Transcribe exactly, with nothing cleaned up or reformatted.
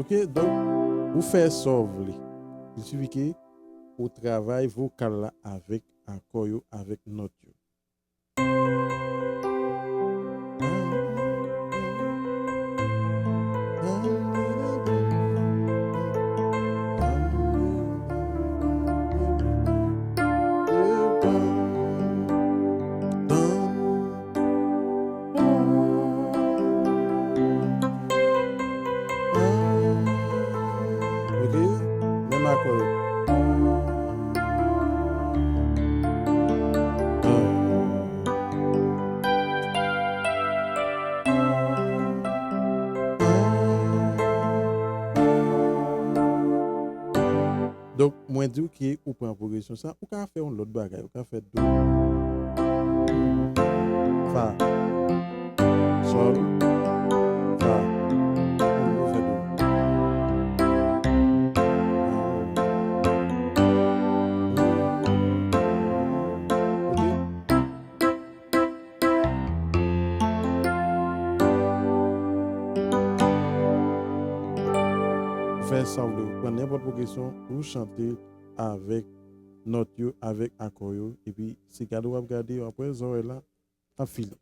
Ok, donk, ou fè sa w vle. Il suffit ke ou travay vokal la avèk akò yo, avèk nòt yo. Ok, menm akò yo. Donk, mwen di w ke ou pran pwogresyon sa, ou ka fè yon lòt bagay, ou ka fè do, fa, sòl, fa, ou fè do. Ok? Ou fè sa w vle, ou pran nenpòt pwogresyon, ou chante avèk nòt yo, avèk akò yo, epi se gade w ap gade yo, apre zòrèy la ap file.